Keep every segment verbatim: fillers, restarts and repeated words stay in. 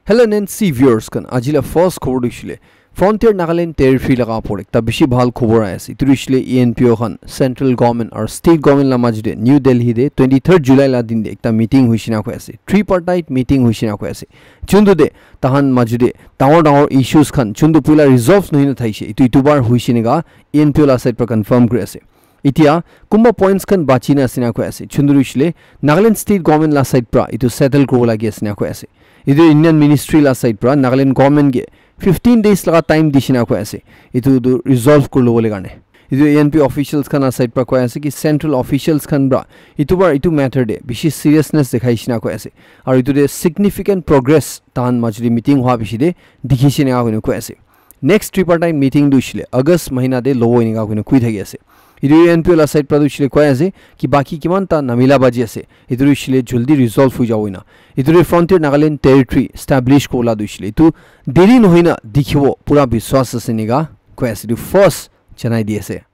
Hello N N C viewers khan, aji la first khobor tu hoishe le Frontier Nagaland Territory laga opor te ekta bishi bhal khobor ahi ase. Etu tu hoishe le E N P O khan, central government aru state government la majot te New Delhi te twenty-third July la din te ekta meeting hoishe na koi ase. Tripartite meeting hoishe na koi ase. Chuntu te tahan majot te dangor dangor issues khan chuntu puila resolve nohoi na thaishe, etu etu bar hoishe nega E N P O la side pra confirm kuri ase. Etia kunba points khan bachi na ase na koi ase. Chuntu tu hoishe le Nagaland state government la side pra etu settle kuribo lagi ase na koi ase. Etu Indian ministry la side pra Nagaland government ke fifteen days laga time dishe na koi ase, etu tu resolve kuri lobole karne. Etu E N P O officials khan la side pra koi ase ki central officials khan pra etu bar etu matter te bishi seriousness dekhai she na koi ase. Aru etu te significant progress tahan majot te meeting hua bishi te dikhi she na koi ase. Next tripartite meeting tu hoishe le August mahina te lobo enika koina koi thaki ase. Etu E N P O la side pra tu hoishe le koi ase ki baki kiman ta namila baji ase, etu tu hoishe le jaldi resolve hoi jabo ena. Etu tu Frontier Nagaland Territory establish kobo la tu hoishe le etu deri nohoi na dikhibo pura biswas ase enika koi ase. Etu first janai di ase.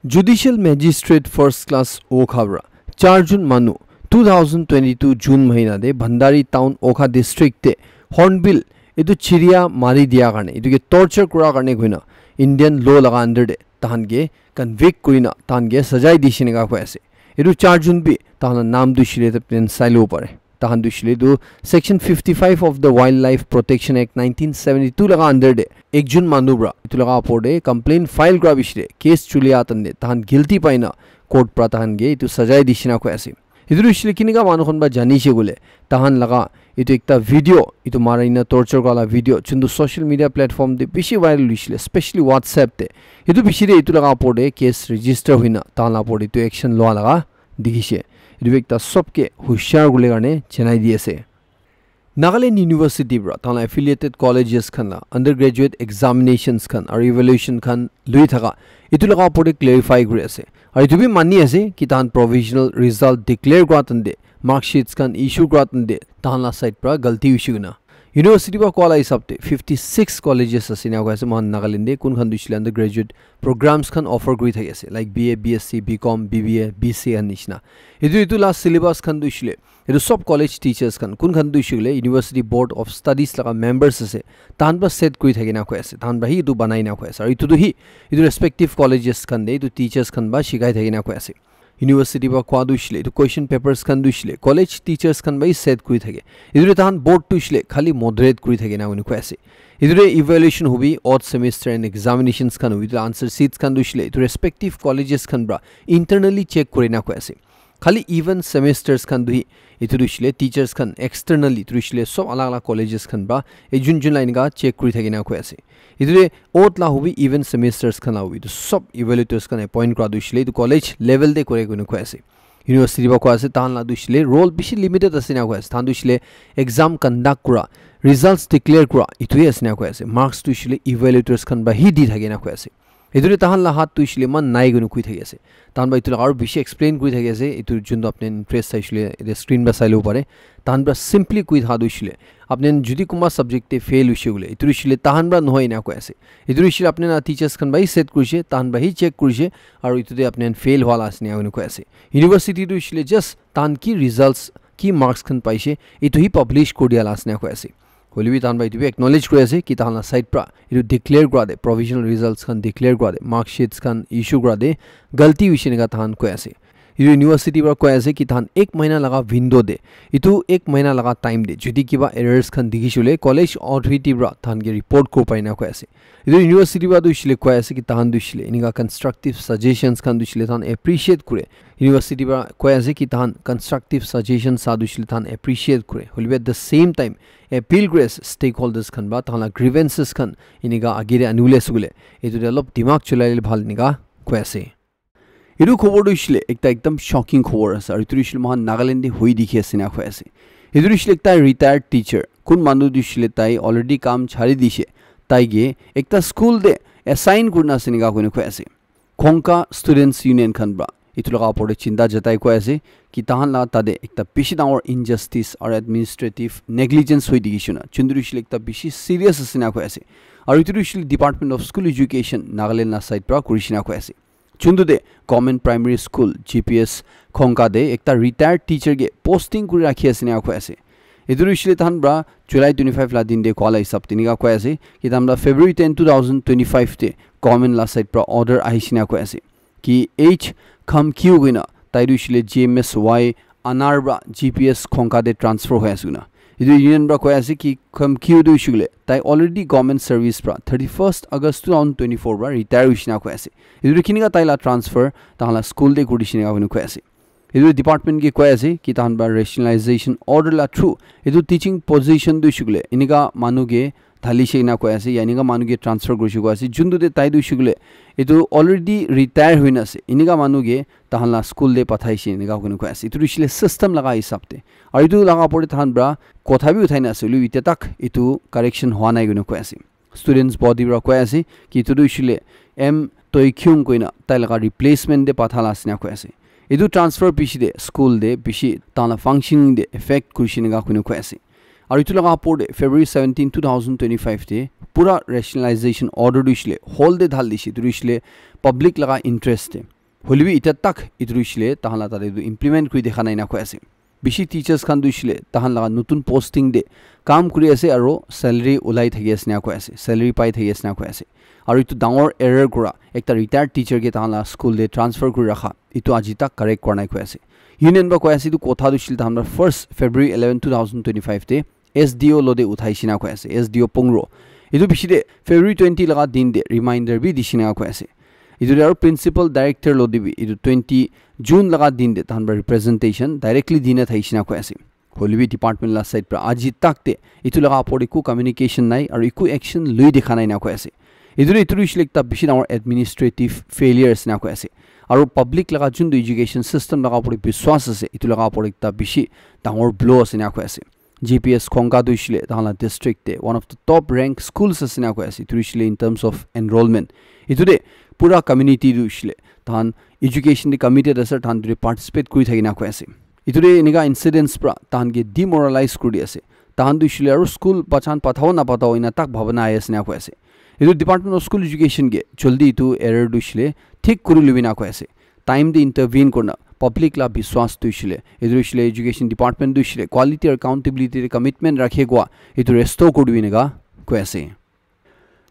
Judicial Magistrate First Class Wokha pra charjun manu two thousand twenty-two June mahina te Bhandari Town Wokha District te Hornbill etu chiriya mari dia karne, etu ke torture kura karne koina Indian law laga under te tahan ke convict kurina tahan ke sajai dishe enika koi ase. Etu charjun bi tahan la naam tu hoishe le tap ten sai lobo pare. Tahan tu hoishe le etu Section fifty-five of the Wildlife Protection Act nineteen seventy-two laga under te ekjun manu pra etu laga opor te complaint file kura bishi te case chulia tan te tahan guilty paina court pra tahan ke etu sajai dishe na koi ase. Etu tu hoishe le kinika manu khan pra jani she koile tahan laga etu ekta video, etu mari na torture kura la video chuntu social media platform te bishi viral hoishe le, especially WhatsApp te. Etu bishi te etu laga opor te case register hoina tahan la opor te etu action lua laga dikhi she. Etu bi ekta sob ke hushar kuri le karne janai di ase. Nagaland University pra tahan la affiliated colleges khan la undergraduate examinations khan aru evaluation khan lui thaka etu laga opor te clarify kuri ase. Aru etu bi mani ase ki tahan provisional result declare kura tan te, mark sheets khan issue kura tan te tahan la side pra galti hoishe koina. University pra koa la hisab te fifty-six colleges ase enika koi ase moikhan Nagaland te, kun khan tu hoishe le undergraduate programs khan offer kuri thaki ase, like B A, B S C, B Com, B B A, B C A khan nishina. Etu etu la syllabus khan tu hoishe le etu sob college teachers khan, kun khan tu hoishe koile University Board of Studies laga members ase, tahan pra set kuri thaki na koi ase, tahan pra hi etu banai na koi ase. Aru etu tu hi etu respective colleges khan te etu teachers khan pra shikai thaki na koi ase. University pra koa tu hoishe le etu question papers khan tu hoishe le college teachers khan pra hi set kuri thake. Etu te tahan board tu hoishe le khali moderate kuri thake na koi ase. Etu te evaluation hobi, odd semester and examinations khan hobi, etu answer sheets khan tu hoishe le etu respective colleges khan pra internally check kuri na koi ase. Khali even semesters khan tu hi etu tu hoishe le teachers khan externally tu hoishe le sob alag alag colleges khan pra ekjun jun la enika check kuri thaki na koi ase. Etu te odd la hobi, even semesters khan la hobi, etu sob evaluators khan appoint kura tu hoishe le etu college level te kore koina koi ase. University pra koi ase tahan la tu hoishe le role bishi limited ase na koi ase. Tahan tu hoishe le exam conduct kura, results declare kura, etu hi ase na koi ase. Marks tu hoishe le evaluators khan pra hi di thake na koi ase. Etu te tahan la hath tu hoishe le eman nai koina koi thaki ase. Tahan pra etu laga aru bishi explain kuri thaki ase. Etu juntu apni interest thaishe le etu screen pra sai lobo pare. Tahan pra simply koi thaka tu hoishe le apni jodi kunba subject te fail hoishe koile, etu hoishe le tahan pra nohoi ena koi ase. Etu hoishe le apni na teachers khan pra hi set kurishe, tahan pra hi check kurishe, aru etu te apni fail hua la ase ena koi ase. University tu hoishe le just tahan ki results, ki marks khan paishe, etu hi publish kuri dia la ase ena koi ase. Hoile bi tahan pra etu bi acknowledge kuri ase ki tahan la side pra etu declare kura te, provisional results khan declare kura te, mark sheets khan issue kura te galti hoishe enika tahan koi ase. Etu university pra koi ase ki tahan ek mahina laga window te, etu ek mahina laga time te jodi kiba errors khan dikhishe koile college authority pra tahan ke report kuri bo pare ena koi ase. Etu university pra tu hoishe le koi ase ki tahan tu hoishe le enika constructive suggestions khan tu hoishe le tahan appreciate kure. University pra koi ase ki tahan constructive suggestions sa tu hoishe le tahan appreciate kure. Hoile bi at the same time appeal kuri ase stakeholders khan pra, tahan la grievances khan enika age te ani bole ase koile etu te olop dimag cholai le bhal enika koi ase. Etu khobor tu hoishe le ekta ekdam shocking khobor ase, aru etu tu hoishe le moikhan Nagaland te hoi dikhi ase ena koi ase. Etu tu hoishe le ekta retired teacher, kun manu tu hoishe le tai already kam chari dishe, tai ke ekta school te assign kurina ase enika koina koi ase. Khongka Students Union khan pra etu laga opor te chinta jatai koi ase ki tahan la tate ekta bishi dangor injustice aru administrative negligence hoi dikhi shina, juntu tu hoishe le ekta bishi serious ase ena koi ase. Aru etu tu hoishe le Department of School Education Nagaland la side pra kuri shina koi ase. Juntu te Government Primary School, G P S, Khongka te ekta retired teacher ke posting kuri rakhi ase ena koi ase. Etu tu hoishe le tahan pra July twenty-five la din te koa la hisab te enika koi ase ki tahan pra February ten, two thousand twenty-five te government la side pra order ahishe na koi ase ki H Kham Kyu koina tai tu hoishe le G M S Y Anar pra G P S Khongka te transfer hoi ase koina. Etu union pra koi ase ki Kham Kyu tu hoishe koile tai already government service pra thirty-first August two thousand twenty-four pra retire hoishe na koi ase. Etu tu kinika tai la transfer tahan la school te kuri dishe na koina koi ase. Etu department ke koi ase ki tahan pra rationalization order la through etu teaching position tu hoishe koile enika manu ke dhalishe na koi ase ya enika manu ke transfer kurishe koi ase. Juntu te tai tu hoishe koile etu already retire hoina ase. Enika manu ke tahan la school te pathaishe enika koina koi ase. Etu tu hoishe le system laga hisab te. Aru etu laga opor te tahan pra kotha bi uthai na ase. Hoilebi itya tak etu correction hua nai koina koi ase. Students body pra koi ase ki etu tu hoishe le M Toi Kyung koina tai laga replacement te patha la ase na koi ase. Etu transfer piche te school te bishi tahan la functioning te effect kurishe enika koina koi ase. Aru etu laga opor te February seventeen, two thousand twenty-five te pura rationalization order tu hoishe le hall te dhal dishe, etu tu hoishe le public laga interest te. Hoilebi itya tak etu tu hoishe le tahan la tate etu implement kuri dekha nai na koi ase. Bishi teachers khan tu hoishe le tahan laga notun posting te kam kuri ase aru salary ulai thaki ase na koi ase, salary pai thaki ase na koi ase. Aru etu dangor error kura ekta retired teacher ke tahan la school te transfer kuri rakha, etu aji tak correct kura nai koi ase. Union pra koi ase etu kotha tu hoishe le tahan pra first February eleven, two thousand twenty-five te S D O lo te uthaishe na koi ase, S D O Pungro. Etu piche te February twenty laga din te reminder bi dishe na koi ase. Etu te aru principal director lo te bi etu twenty June laga din te tahan pra representation directly dina thaishe na koi ase. Hoilebi department la side pra aji tak te etu laga opor te eku communication nai aru eku action lui dekha nai na koi ase. Etu tu, etu tu hoishe le ekta bishi dangor administrative failure ase na koi ase. Aru public laga juntu education system laga opor te biswas ase, etu laga opor te ekta bishi dangor blow ase na koi ase. G P S Khongka tu hoishe le tahan la district te one of the top rank schools ase na koi ase. Etu tu hoishe le in terms of enrollment. Etu te pura community tu hoishe le tahan education te committed ase, tahan tu participate kuri thaki na koi ase. Etu te enika incidents pra tahan ke demoralize kuri di ase. Tahan tu hoishe le aru school bachan pathao na pathao ena tak bhabana ahi ase na koi ase. Etu Department of School Education ke jaldi etu error tu hoishe le thik kuri lobi na koi ase. Time te intervene kurna public la biswas tu hoishe le, etu hoishe le education department tu hoishe le quality aru accountability te commitment rakhe koi etu restore kuri dibi enika koi ase.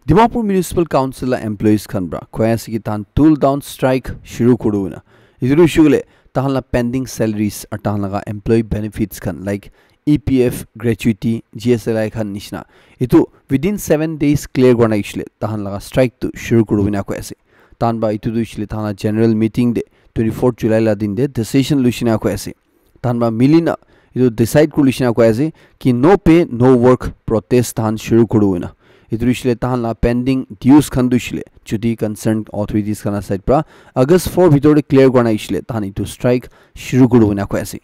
Dimapur Municipal Council la employees khan pra koi ase ki tahan tool down strike shuru kuribo na. Etu tu hoishe koile tahan la pending salaries aru tahan laga employee benefits khan like E P F, gratuity, G S L I khan nishina. Etu within seven days clear kurna hoishe le tahan laga strike tu shuru kuribo na koi ase. Tahan pra etu tu hoishe le tahan la general meeting te twenty-fourth July la din te decision luishe na koi ase. Tahan pra mili na etu decide kuri luishe na koi ase ki no pay, no work protest tahan shuru kuribo na. Etu hoishe le tahan la pending dues khan tu hoishe le jodi concerned authorities khan la side pra August four bhitor te clear kurna hoishe le tahan etu strike shuru kuribo na koi ase.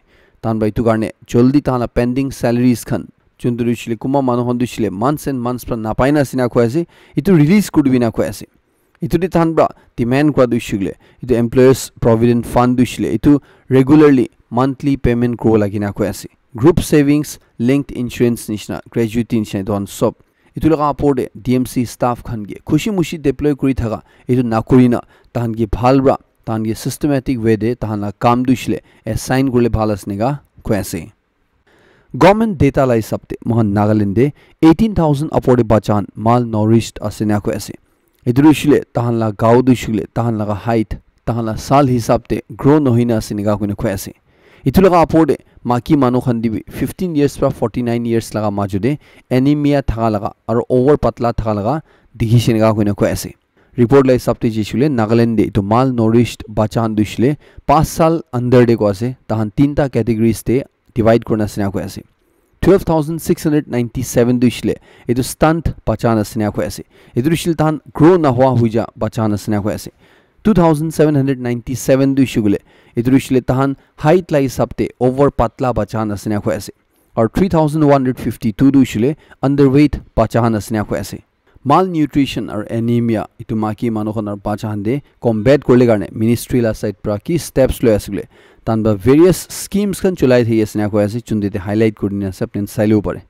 Tahan pra etu karne jaldi tahan la pending salaries khan juntu tu hoishe le kunba manu khan tu hoishe le months and months pra napai na ase na koi ase, etu release kuri dibi na koi ase. Etu te tahan pra demand kura tu hoishe koile etu employers provident fund tu hoishe le etu regularly monthly payment kuribo lage na koi ase. Group savings, linked insurance nishina, gratuity nishina etu khan sob. Etu laga opor te D M C staff khan ke khushi mushi deploy kuri thaka etu nakuri na tahan ke bhal pra tahan ke systematic way te tahan la kam tu hoishe le assign kurile bhal ase enika koi ase. Government data la hisab te moikhan Nagaland te eighteen thousand upor te bacha khan malnourished ase ena koi ase. Etu tu hoishe le tahan la gao tu hoishe le tahan laga height, tahan la sal hisab te grow nohoi na ase enika koina koi ase. Etu laga upor te maki manu khan te bi fifteen years pra forty nine years laga majo te anemia thaka laga aro over patla thaka laga dikhi se enika koina koi ase. Report la hisab te jaise koile Nagaland te etu malnourished bacha khan tu hoishe le panch saal under te koi ase, tahan tinta categories te divide kurina ase ena koi ase. Twelve thousand six hundred ninety seven tu hoishe le etu stunt bacha khan ase ena koi ase. Etu tu hoishe le tahan grow nahua hoi ja bacha khan ase ena koi ase. Two thousand seven hundred ninety seven tu hoishe koile etu tu hoishe le tahan height la hisab te over patla bacha khan ase ena koi ase. Aru three thousand one hundred fifty two tu hoishe le underweight bacha khan ase ena koi ase. Malnutrition aru anemia etu maki manu khan aru bacha khan te combat kuribole karne ministry la side pra ki steps loi ase koile tahan pra various schemes khan cholai thaki ase ena koi ase, chun te highlight kuri dina ase, apni khan sai le bo pare.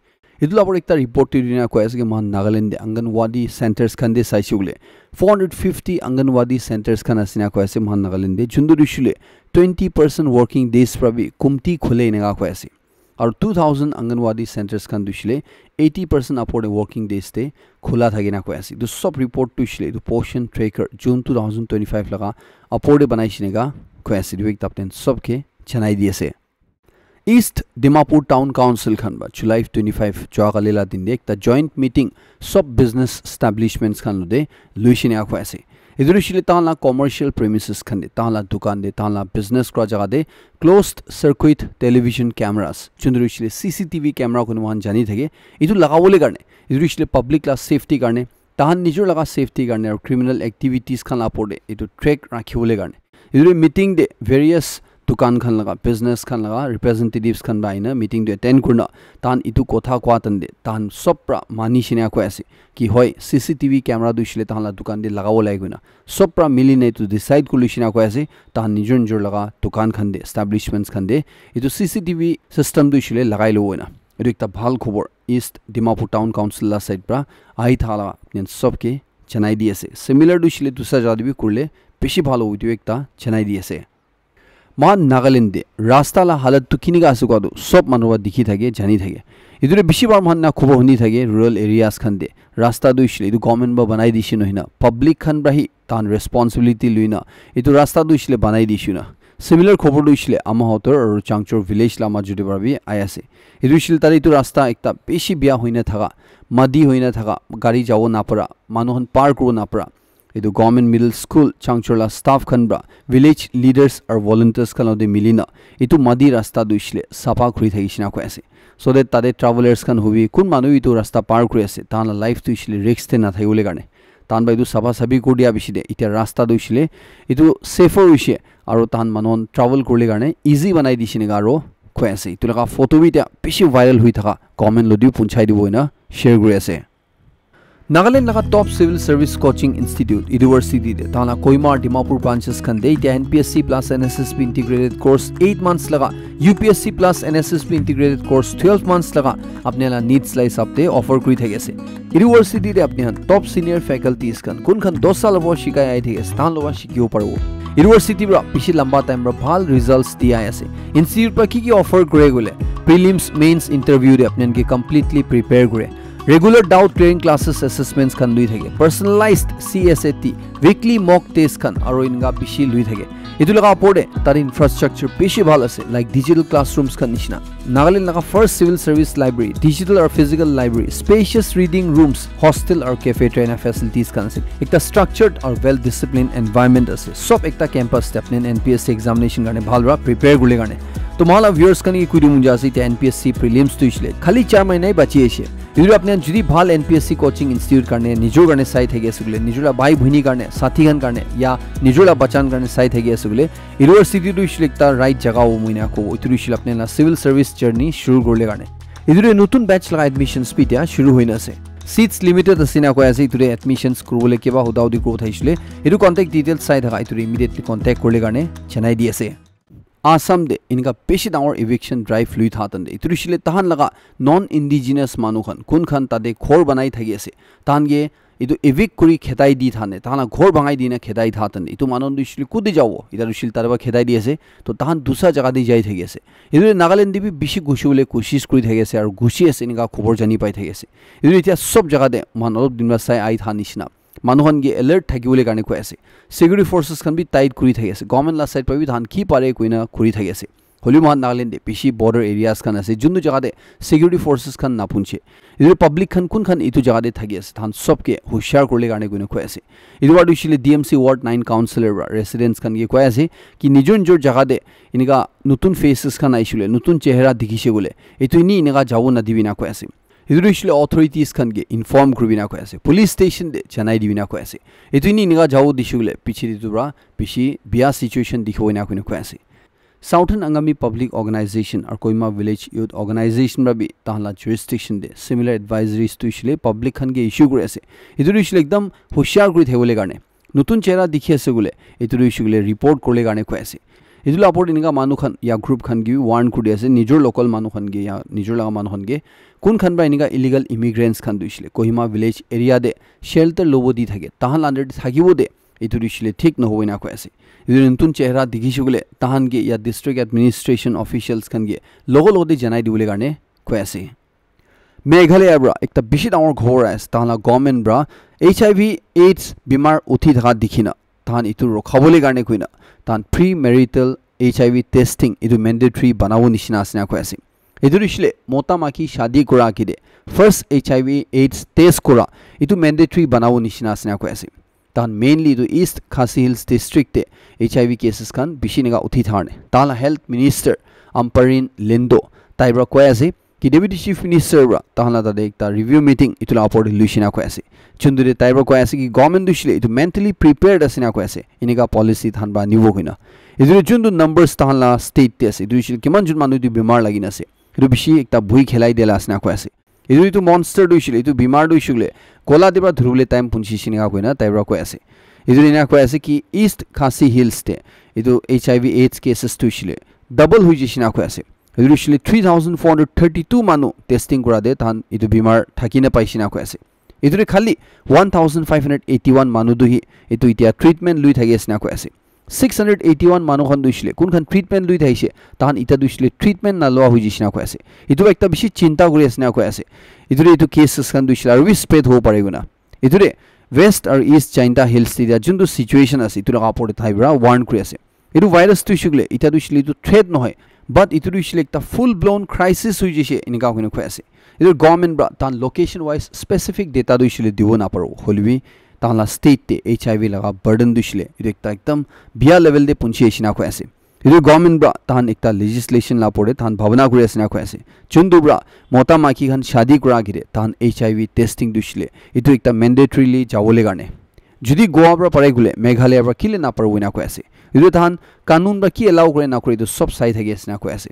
Etu la opor ekta report te dina koi ase ki moikhan Nagaland te Anganwadi centers khan te saise koile four hundred fifty Anganwadi centers khan ase ena koi ase moikhan Nagaland te, chun te hoishe koile twenty percent working days pra bi kumti khule ena koi ase. Aru two thousand Anganwadi centers khan tu hoishe le eighty percent upor te working days te khula thaki na koi ase. Etu sob report tu hoishe le etu Poshan Tracker June two thousand twenty-five laga upor te banai shine ka koi ase. Etu ekta apni khan sob ke janai di ase. East Dimapur Town Council khan ba July twenty-five jua kali la din te ekta joint meeting sob business establishments khan lo te lui shine ka koi ase. Etu tu hoishe le tahan la commercial premises khan te, tahan la dukan te, tahan la business kura jaga te closed circuit television cameras, juntu tu hoishe le C C T V camera koi na moikhan jani thake, etu lagabole karne, etu tu hoishe le public la safety karne, tahan nijor laga safety karne aru criminal activities khan la upor te etu track rakhibole karne. Etu tu meeting te various dukan khan laga, business khan laga representatives khan ba ahina meeting tu attend kurina tahan etu kotha koa tan te tahan sob pra mani shine ka koi ase ki hoi C C T V camera tu hoishe le tahan la dukan te lagabo lage koina sob pra mili na etu decide kuri shine ka koi ase. Tahan nijor nijor laga dukan khan te, establishments khan te etu C C T V system tu hoishe le lagai lobo koina. Etu ekta bhal khobor East Dimapur Town Council la side pra ahi thala apni khan sob ke janai di ase. Similar tu hoishe le dusra jaga te bi kurile bishi bhal hobo, etu ekta janai di ase. Moikhan Nagaland te rasta la halat tu kinika ase koa tu sob manu pra dikhi thake, jani thake. Etu te bishi bar moikhan na khobor huni thake rural areas khan te rasta tu hoishe le etu government pra banai dishe nohoi na public khan pra hi tahan responsibility lui na etu rasta tu hoishe le banai dishe na. Similar khobor tu hoishe le Amahotor aru Changchor village la majot te pra bi ahi ase. Etu hoishe le tate etu rasta ekta bishi bia hoi na thaka, madi hoi na thaka, gari jabo napara, manu khan par kuribo napara. Etu Government Middle School Changchor la staff khan pra village leaders aru volunteers khan lote mili na etu madi rasta tu hoishe le sapha kuri thaki shina koi ase. So that tate travelers khan hobi kun manu etu rasta par kuri ase, tahan la life tu hoishe le risk te na thaki bole karne. Tahan pra etu sapha saphi kuri dia bishi te etia rasta tu hoishe le etu safer hoishe aru tahan manu khan travel kuribole karne easy banai dishe neka aru koi ase. Etu laga photo bi etia bishi viral hoi thaka comment lo diu punchai dibo ena share kuri ase. Nagaland laga top civil service coaching institute university te tahan la Kohima aru Dimapur branches khan te etia N P S C plus N S S B integrated course eight months laga, U P S C plus N S S B integrated course twelve months laga apni la needs la hisab te offer kuri thaki ase. University te apni khan top senior faculties khan kun khan dos saal hobo shikai ahi thaki ase, tahan lowa shikibo paribo. University pra bishi lamba time pra bhal results di ahi ase. Institute pra ki ki offer kure koile prelims, mains interview te apni khan ke completely prepare kure. Regular doubt clearing classes, assessments khan lui thake. Personalized C S A T, weekly mock test khan aru enka bishi lui thake. Etu laga opor te tar infrastructure bishi bhal ase, like digital classrooms khan nishina. Nagaland laga first civil service library, digital or physical library, spacious reading rooms, hostel or cafe trainer facilities khan ase. Ekta structured or well disciplined environment ase. Sob ekta campus te apni N P S C examination karne bhal pra prepare kuribole karne. To moikhan la viewers khan ke koi dibo mon jai ase, etia N P S C prelims tu hoishe le khali char mahina hi bachi ase. Etu apni khan jodi bhal N P S C coaching institute karne, nijor karne sai thaki ase koile, nijor la bhai bhoni karne, sathi khan karne, ya nijor la bachan karne sai thaki ase koile, university tu hoishe le ekta right jaga hobo moi na kobo. Etu tu hoishe le apni la civil service journey shuru kuribole karne. Etu te notun batch laga admissions bi etia shuru hoi na ase. Seats limited ase na koi ase, etu te admissions kuribole kiba huda hudi kuribo thakishi le, etu contact details sai thaka, etu te immediately contact kuribole karne janai di ase. Assam te eneka bishi dangor eviction drive lui tha tan te. Etu hoishe le tahan laga non indigenous manu khan, kun khan tate ghor banai thaki ase, tahan ke etu evict kuri khedai di than te, tahan la ghor bangai di na khedai tha tan te. Etu manu tu hoishe le kute jabo? Etia tu hoishe le tate pra khedai di ase, to tahan dusra jaga te jai thaki ase. Etu Nagaland te bi bishi ghusi bole koshish kuri thaki ase, aru ghusi ase eneka khobor jani pai thaki ase. Etu etia sob jaga te moikhan olop din pra sai ahi tha nishina. Manu khan ke alert thaki bole karne koi ase. Security forces khan bi tight kuri thaki ase. Government la side pra bi tahan ki pare koina kuri thaki ase. Hoilebi moikhan Nagaland te bishi border areas khan ase, juntu jaga te security forces khan napunche. Etu public khan kun khan etu jaga te thaki ase, tahan sob ke hushiar kuribole karne koina koi ase. Etu para tu hoishe le D M C Ward nine councillor para residents khan ke koi ase ki nijor nijor jaga te eneka notun faces khan ahishe koile, notun chehra dikhishe koile, etu eni eneka jabo nadibi na koi ase. Etu tu hoishe le authorities khan ke inform kuribi na koi ase, police station te janai dibi na koi ase. Etu eni eneka jabo dishe koile piche te etu para bishi bia situation dikhibo ena koina koi ase. Southern Angami Public Organization aru Kohima Village Youth Organization para bi tahan la jurisdiction te similar advisories tu hoishe le public khan ke issue kuri ase. Etu tu hoishe le ekdam hushiar kuri thakibole karne, notun chehra dikhi ase koile, etu tu hoishe koile report kuribole karne koi ase. Etu la opor te eneka manu khan ya group khan ke bi warn kuri ase, nijor local manu khan ke ya nijor laga manu khan ke, kun khan para eneka illegal immigrants khan tu hoishe le Kohima village area te shelter lobo di thake, tahan la under te thakibo de, etu tu hoishe le thik nohobo ena koi ase. Etu notun chehra dikhishe koile tahan ke ya district administration officials khan ke logo logo te janai dibole karne koi ase. Meghalaya pra ekta bishi dangor khobor ahi ase, tahan la government pra H I V AIDS bimar uthi thaka dikhina tahan etu rokhabole karne koina tahan premarital H I V testing etu mandatory banabo nishina ase na koi ase. Etu hoishe le mota maiki shadi kura age te first H I V AIDS test kura etu mandatory banabo nishina ase na koi ase. Tahan mainly etu East Khasi Hills District te H I V cases khan bishi enika uthi thaka karne tahan la health minister Ampareen Lyngdoh tai pra koi ase ki deputy chief minister pra tahan la tate ekta review meeting etu la opor te luishe na koi ase. Juntu te tai pra koi ase ki government tu hoishe le etu mentally prepared ase na koi ase, enika policy tahan pra nibo koina. Etu te juntu numbers tahan la state te ase, etu hoishe le kiman jun manu etu bimar lagi na ase, etu bishi ekta bhoi khelai dia la ase na koi ase. Etu, etu monster tu hoishe le, etu bimar tu hoishe le, gola te pra dhuribole time punchi she enika koina tai pra koi ase. Etu ena koi ase ki East Khasi Hills te etu H I V AIDS cases tu hoishe le double hoi jaishe na koi ase. Etu hoishe le three thousand four hundred thirty-two manu testing kura te tahan etu bimar thaki na paishe na koi ase. Etu te khali one thousand five hundred eighty-one manu tu hi etu etia treatment lui thaki ase na koi ase. Six hundred eighty-one manu khan tu hoishe le kun khan treatment lui thakishe, tahan eta tu hoishe le treatment naloa hoi jaishe na koi ase. Etu ekta bishi chinta kuri ase na koi ase. Etu te etu cases khan tu hoishe le aru bi spread hobo pare koina. Etu te West aru East Jaintia Hills te etia juntu situation ase, etu laga opor te tai pra warn kuri ase. Etu virus tu hoishe le, eta tu hoishe le etu threat nohoi, but etu tu hoishe le ekta full blown crisis hoi jaishe, enika koina koi ase. Etu government pra tahan location wise specific data tu hoishe le dibo naparo, hoilebi tahan la state te H I V laga burden tu hoishe le etu ekta ekdam biya level te punchi aishe na koi ase. Etu government pra tahan ekta legislation la opor te tahan bhabana kuri ase na koi ase. Juntu pra mota maiki khan shadi kura age te tahan H I V testing tu hoishe le etu ekta mandatorily jabole karne. Jodi Goa pra parai koile Meghalaya pra kile naparibo ena koi ase. Etu tahan kanun pra ki allow kure na kure etu sob sai thaki ase na koi ase.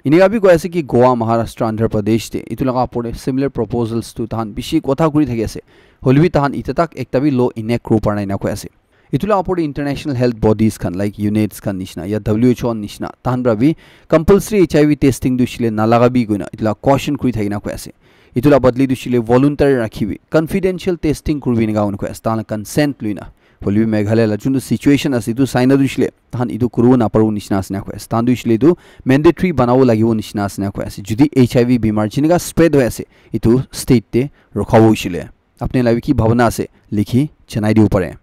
Enika bi koi ase ki Goa, Maharashtra, Andhra Pradesh te etu laga opor te similar proposals tu tahan bishi kotha kuri thaki ase. Hoilebi tahan eta tak ekta bi law enact kuribo para nai ena koi ase. Etu laga opor te international health bodies khan like UNAIDS khan nishina ya W H O nishina tahan pra bi compulsory H I V testing tu hoishe le nalaga bi koina etu laga caution kuri thaki na koi ase. Etu laga badli tu hoishe le voluntary rakhibi, confidential testing kuribi enika koi ase, tahan la consent luina. Hoilebi Meghalaya la juntu situation ase etu sai na tu hoishe le tahan etu kuribo naparibo nishina ase na koi ase. Tahan tu hoishe le etu mandatory banabo lagibo nishina ase na koi ase. Jodi H I V bimar jinika spread hoi ase etu state te rokhabo hoishe le. Apni laga bi ki bhabana ase likhi janai dibo pare.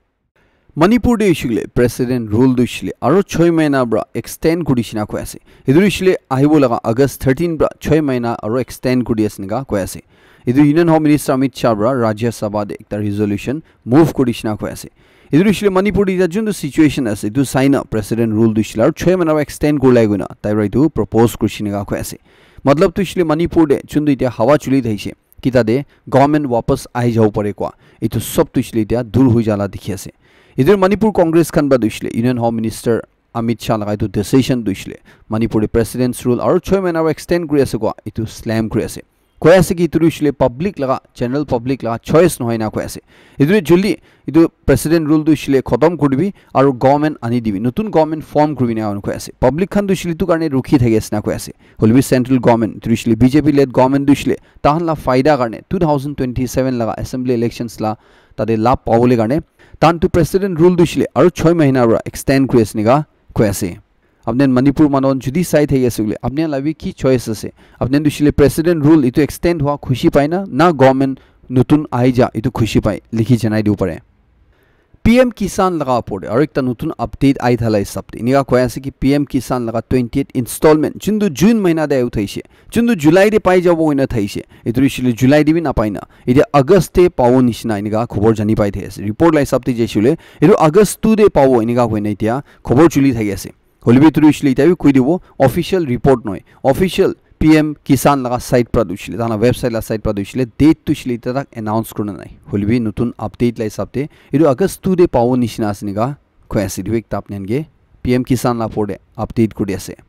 Manipur te hoishe le president rule tu hoishe le aru choi mahina pra extend kuri dishi na koi ase. Etu hoishe le ahibo laga August thirteen pra choi mahina aru extend kuri ase enika koi ase. Etu Union Home Minister Amit Shah pra Rajya Sabha te ekta resolution move kuri dishi na koi ase. Etu hoishe le Manipur te eta juntu situation ase etu sai na president rule tu hoishe le aru choi mahina pra extend kuri lai koina tai pra etu propose kuri dishi enika koi ase. Matlab tu hoishe le Manipur te juntu eta hawa chuli thakishe kita te government wapas ahi jabo pare koa etu sob tu hoishe le eta dur hoi jala dikhi ase. Etu Manipur Congress khan pra tu hoishe le Union Home Minister Amit Shah laga etu decision tu hoishe le Manipur te president's rule aru choi mahina pra extend kuri ase koa etu slam kuri ase. Koi ase ki etu tu hoishe le public laga, general public laga choice nohoi ena koi ase. Etu te joldi etu president rule tu hoishe le khotom kuri dibi aru government ani dibi, notun government form kuri bi ena koi ase. Public khan tu hoishe le etu karne rukhi thaki ase ena koi ase. Hoilebi central government tu hoishe le B J P led government tu hoishe le tahan la faida karne two thousand twenty-seven laga assembly elections la tate labh pabole karne tahan tu president rule tu hoishe le aru choi mahina pra extend kuri ase enika koi ase. Apni khan Manipur manu khan jodi sai thaki ase koile apni khan la bi ki choice ase? Apni khan tu hoishe le president rule etu extend hua khushi pai na, na government notun ahi ja etu khushi pai? Likhi janai dibo pare. P M Kisan laga opor te aru ekta notun update ahi thala hisab te enika koi ase ki P M Kisan laga twentieth installment juntu June mahina te ahi uthaishe, juntu July te pai jabo koina thaishe, etu hoishe le July te bi napai na eta August te pabo nishina enika khobor jani pai thaki ase. Report la hisab te jaishe le etu August two te pabo enika koina eta khobor chuli thaki ase. Hoilebi etu tu hoishe le eta bi koi dibo, official report nohoi, official P M Kisan laga site pra tu hoishe le, tahan la website la site pra tu hoishe le, date tu hoishe le eta tak announce kurina nai. Hoilebi notun update la hisab te etu August two te pabo nishina ase enika koi ase. Etu bi ekta apni khan ke P M Kisan la opor te update kuri ase.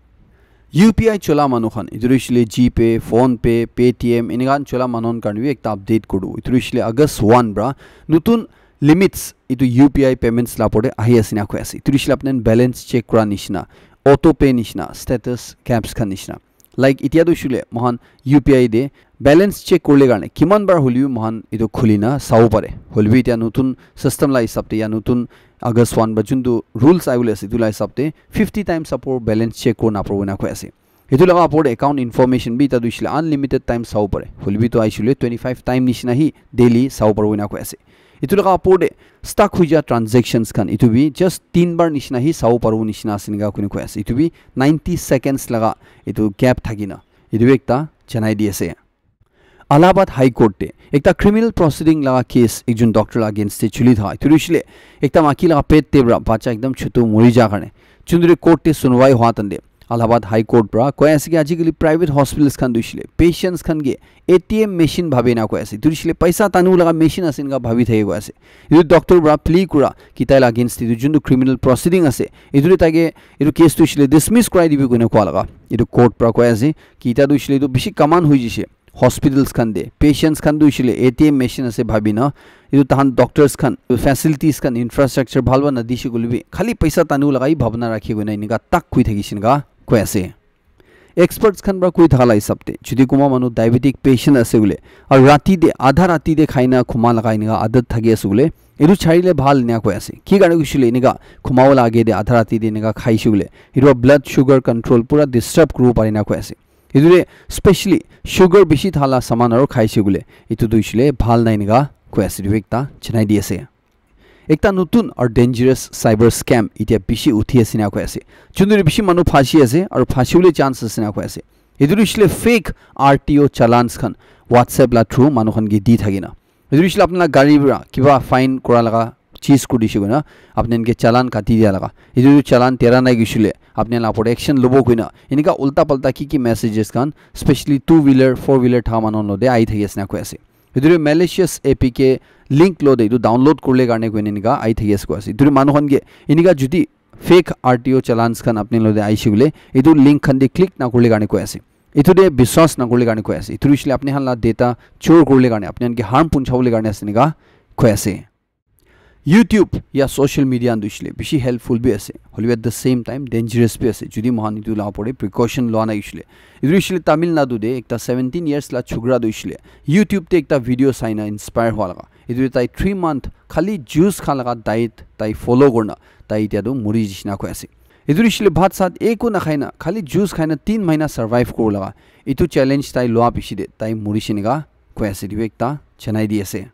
U P I chola manu khan, etu tu hoishe le GPay, PhonePe, Paytm, enika khan chola manu khan karne bi ekta update kuri dibo. Etu tu hoishe le August one pra notun limits etu U P I payments la opor te ahi ase ena koi ase. Etu tu hoishe le apni khan balance check kura nishina, auto pay nishina, status gaps khan nishina. Like, itia tu shule mohan U P I de balance check kurle karne kiman bar hoilebi mohan etu khuli na sabo pare. Hoilebi itia notun system la hisab te ya notun August one ba juntu rules aibole ase, etu la hisab te fifty times apor balance check kuri na paribo na koi ase. Etu laga apor te account information bi itia tu shule unlimited time sabo pare. Hoilebi tu aishule twenty five time nishina hi daily sabo paribo na koi ase. Etu laga apor te stuck hoi ja transactions khan etu bi just tin bar nishina hi sabo paribo nishina ase enika koi koi ase. Etu bi ninety seconds laga etu gap thakina. Etu bi ekta janai di ase. Allahabad High Court te ekta criminal proceeding laga case ekjon doctor la against te chuli tha. Etu hoishile ekta maki laga pet te pra bacha ekdam chutu mori ja karne chundri court te sunwai hua tande Allahabad High Court pra koi ase ki ajikali private hospitals khan tu hoishile patients khan ke A T M machine bhabi na koi ase. Etu hoishile paisa tanu laga machine ase enika bhabi thaki koi ase. Etu doctor pra plea kura ki tai la against te etu juntu criminal proceeding ase etu te tai ke etu case tu hoishile dismiss kurai dibi koina koa laga etu court pra koi ase ki tai tu hoishile etu bishi common hoi jishe. Hospitals khan te patients khan tu hoishile A T M machine ase bhabi na etu tahan doctors khan facilities khan infrastructure bhal ba na dishe koilebi khali paisa tanu laga hi bhabna rakhi koina enika tak koi thakishe enika koi ase. Experts khan pra koi thaka la hisab te jodi kunba manu diabetic patient ase bole aru rati te adha rati te khai na khuma laga enika adat thaki ase bole etu chari le bhal enika koi ase. Ki karne hoishile enika khuma wala age te adha rati te enika khaishe bole etu blood sugar control pura disturb kuribo pare na koi ase. Etu te specially sugar bishi thala saman aru khaishe bole etu tu hoishile bhal nai enika koi ase. Etu ekta janai di ase. Ekta notun aru dangerous cyber scam itia bishi uthi ase na koi ase. Juntu bishi manu phasi ase aru phasi bole chance ase na koi ase. Etu hoishile fake R T O challans khan WhatsApp la through manu khan ke di thaki na. Etu hoishile apni la gari pra kiba fine kura laga cheese kuri dishe koina apni khan ke challan kati dia laga. Etu challan tera nai hoishile apni la opor action lobo koina enika ulta palta ki ki messages khan specially two wheeler, four wheeler tha manu lo de ahi thaki ase na koi ase. Etu malicious A P K link lo de etu download kurle karne koina enika ahi thaki ase koi ase. Etu manu khan ke enika jodi fake R T O challans khan apni lo de aishe bole etu link khan de click na kurle karne koi ase. Etu te biswas na kurle karne koi ase. Etu hoishile apni khan la data chor kurle karne apni khan ke harm puncha bole karne ase enika koi ase. YouTube ya social media khan tu hoishile bishi helpful bi ase hoilebi at the same time dangerous bi ase jodi mohan etu la opor te precaution loa nai hoishile. Etu hoishile Tamil Nadu te ekta seventeen years la chukra tu hoishile YouTube te ekta video sai na inspire hua laga etu te tai three month khali juice kha laga diet tai follow kurna tai itia tu muri jishe na koi ase. Etu hoishile bhat sat eku na khai na khali juice khai na tin mahina survive kuru laga etu challenge tai loa piche te tai murishe enika koi ase. Etu ekta janai di ase.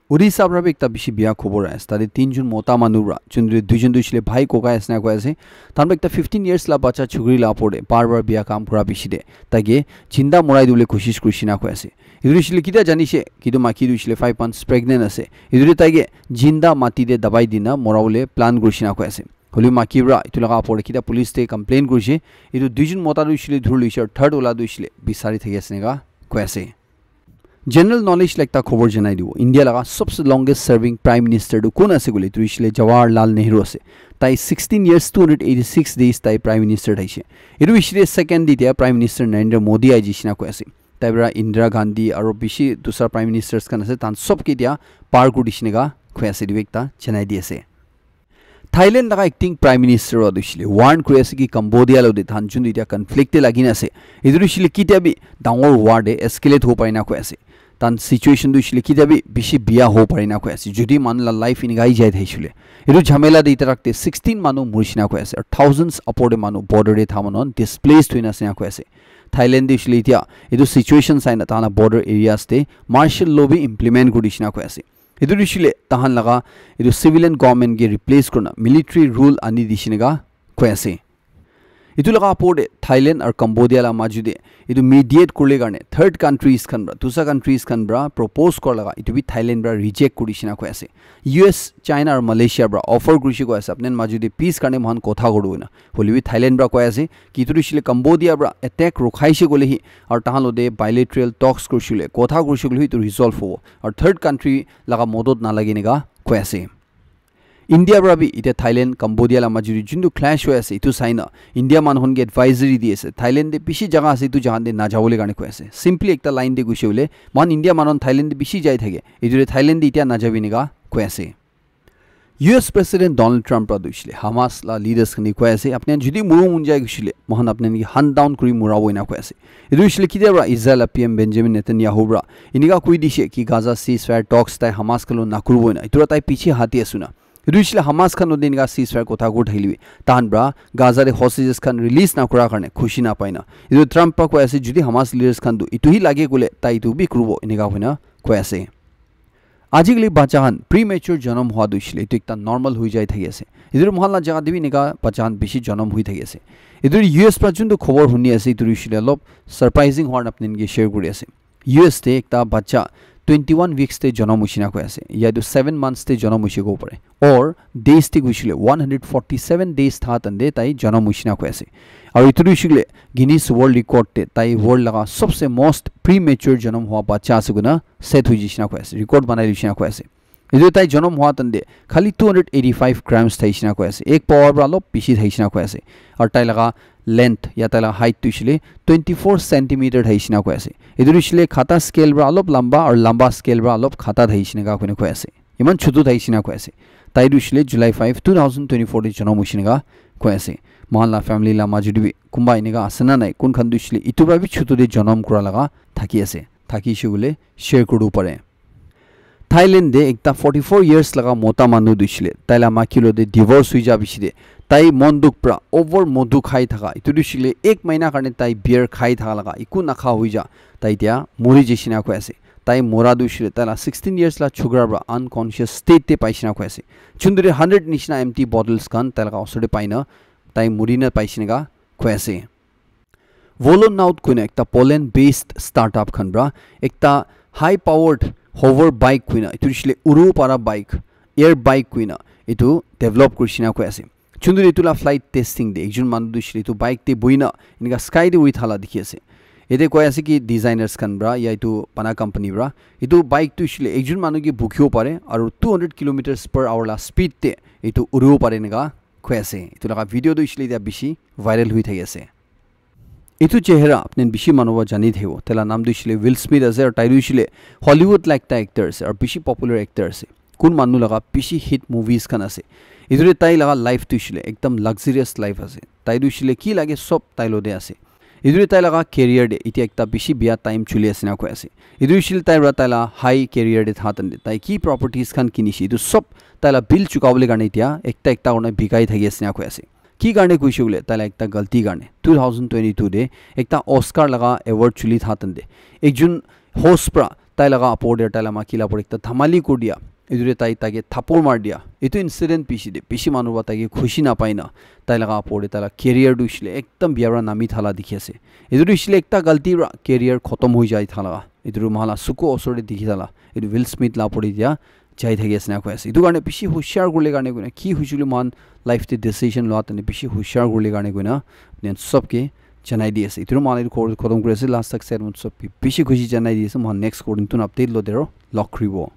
Odisha pra bi ekta bishi bia khobor ase. Tate tinjun mota manu pra, juntu duijun tu hoishile bhai kokai ase na koi ase. Tahan pra ekta fifteen years la bacha chukri la opor te bar bar bia kam kura piche te taike jinda morai dibole koshish kurishe na koi ase. Etu hoishile kitia janishe, kitu maki tu hoishile five months pregnant ase. Etu te taike jinda mati te dabai dina mora bole plan kurishe na koi ase. Hoilebi maki pra etu laga opor te kitia police te complain kurishe. Etu duijun mota tu hoishile dhuri loishe aru third wala tu hoishile bisari thaki ase enika koi ase. General knowledge la ekta khobor janai dibo. India laga sabse longest serving prime minister tu kun ase koile, etu hoishile Jawaharlal Nehru ase. Tai sixteen years, two hundred eighty six days tai prime minister thaishe. Etu hoishile second dia prime minister Narendra Modi ahi jishe na koi ase. Tai pra Indira Gandhi aru bishi dusra prime ministers khan ase, tahan sob ke dia par kuri dishe enika koi ase, etu ekta janai di ase. Thailand laga acting prime minister wa tu hoishile warn kuri ase ki Cambodia lo de tahan jun etia conflict te lagi na ase, etu tu hoishile kitia bi dangor war de escalate hobo pare na koi ase. Tahan situation tu hoishile kitia bi bishi bia hobo pare na koi ase jodi manu la life enika hi jai thakishe koile. Etu jhamela de itarak te sixteen manu murishe na koi ase aru thousands upor de manu border de tha manu khan displaced hoina ase na koi ase. Thailand de hoishile etia etu situation sai na tahan la border areas te martial law bi implement kuri dishe na koi ase. Etu tu hoishile tahan laga etu civilian government ke replace kurina military rule ani dishe enika koi ase. Etu laga opor te Thailand aru Cambodia la maju te etu mediate kurle karne third countries khan pra, dusra countries khan pra propose kura laga etu bi Thailand pra reject kuri dishe enika koi ase. U S, China aru Malaysia pra offer kurishe koi ase, apni khan maju te peace karne moikhan kotha kuribo koina. Hoilebi Thailand pra koi ase ki etu tu hoishile Cambodia pra attack rukhaishe koile hi aru tahan lo de bilateral talks kurishe koile, kotha kurishe koile hi etu resolve hobo. Aru third country laga modot nalage enika koi ase. India pra bi etia Thailand, Cambodia la maju te juntu clash hoi ase, etu sai na India manu khan ke advisory di ase. Thailand te bishi jaga ase, etu jaga te najabole karne koi ase. Simply ekta line te gushi bole, moikhan India manu khan Thailand te bishi jai thake. Etu te Thailand te etia najabi enika koi ase. U S President Donald Trump pra tu hoishe le Hamas la leaders khan ke koi ase, apni khan jodi muribo mon jai hoishe le, moikhan apni khan ke hunt down kuri murabo ena koi ase. Etu hoishe le ketia pra Israel la P M Benjamin Netanyahu pra enika koi dishe ki Gaza ceasefire talks tai Hamas khan lo nakuribo ena. Etu pra tai piche hati ase na. Etu hoishe le Hamas khan lo enika ceasefire kotha kuri thakile bi, tahan pra Gaza te hostages khan release nakura karne khushi napai na. Etu Trump pra koi ase, jodi Hamas leaders khan tu etu hi lage koile tai etu bi kuribo enika hoina koi ase. Ajikali bacha khan premature janam hua tu hoishe le etu ekta normal hoi jai thaki ase. Etu moikhan la jaga te bi enika bacha khan bishi janam hoi thaki ase. Etu U S pra juntu khobor huni ase, etu hoishe le olop surprising hua na apni khan ke share kuri ase. U S te ekta bacha twenty-one weeks te janam hoishe na koi ase. Ya tu seven months te janam hoishe kobo pare. Or days te hoishe le one hundred forty-seven days tha tande tai janam hoishe na koi ase. Aru etu hoishe le Guinness World Record te tai world laga sobse most premature janam hua bacha ase koina set hoi jishe na koi ase, record banai lishe na koi ase. Etu tai janam hua tande khali two hundred eighty-five grams thaishe na koi ase. Ek power pra olop bishi thaishe na koi ase. Aru tai laga length ya tai laga height tu hoishe le twenty-four centimeter thaishe na koi ase. Etu hoishe le khata scale pra olop lamba aru lamba scale pra olop khata thaishe na ka koina koi ase. Iman chutu thaishe na koi ase. Tai tu hoishe le July five, two thousand twenty-four te janam hoishe na ka koi ase. Moikhan la family la majo te bi kunba enika ase na nai, kun khan tu hoishe le etu pra bi chutu te janam kura laga thaki ase. Thakishe koile share kuribo pare. Thailand te ekta forty-four years laga mota manu tu hoishe le, tai la maiki lo te divorce hoi ja piche te, tai mon dukh pra over modu khai thaka, etu tu hoishe le ek mahina karne tai beer khai thaka laga, eku nakha hoi ja, tai etia mori jaishe na koi ase. Tai mora tu hoishe le, tai la sixteen years la chokra pra unconscious state te paishe na koi ase. Chunduri hundred nishina empty bottles khan tai laga osor te pai na, tai mori na paishe na ka koi ase. Volonaut koina ekta Poland based startup khan pra ekta high powered hover bike koina, etu hoishe le uribo para bike, air bike koina etu develop kurishe na koi ase. Chunduri etu la flight testing te ekjon manu tu hoishe le etu bike te buhina enika sky te uri thala dikhi ase. Ete koi ase ki designers khan pra ya etu bana company pra etu bike tu hoishe le ekjon manu ke bukhibo pare aru two hundred kilometers per hour la speed te etu uribo pare enika koi ase. Etu laga video tu hoishe le etia bishi viral hoi thaki ase. Etu chehra apni khan bishi manu para jani thakibo. Tai la naam tu hoishe le Will Smith ase, aru tai tu hoishe le Hollywood la ekta actor ase, aru bishi popular actor ase. Kun manu laga bishi hit movies khan ase. Etu te tai laga life tu hoishe le ekdam luxurious life ase. Tai tu hoishe le ki lage sob tai lo te ase. Etu te tai laga career te etia ekta bishi bia time chuli ase na koi ase. Etu hoishe le tai para tai la high career te tha tan te tai ki properties khan kinishe, etu sob tai la bill chukabole karne etia ekta ekta kurna bikai thaki ase na koi ase. Ki karne koishe koile, tai la ekta galti karne two thousand twenty-two te ekta Oscar laga award chuli tha tan te ekjon host pra tai laga apor te tai la maki la apor ekta dhamali kuri dia. Etu te tai tai ke thapor mar dia. Etu incident piche te bishi manu para tai ke khushi na pai na tai laga apor te tai la career tu hoishe le ekdam bia para nami thala dikhi ase. Etu tu hoishe le ekta galti para career khotom hoi jai thala. Etu tu moikhan la suku osor te dikhi thala. Etu Will Smith la apor te dia jai thaki ase na koi ase. Etu karne bishi hushiar kurle karne koina ki hoishe koile moikhan life te decision lua tane bishi hushiar kurle karne koina apni khan sob ke janai di ase. Etu tu moikhan etu khor khotom kuri ase. Last tak side mon sob ke bishi khushi janai di ase. Moikhan next khor notun update lo dero log kuribo.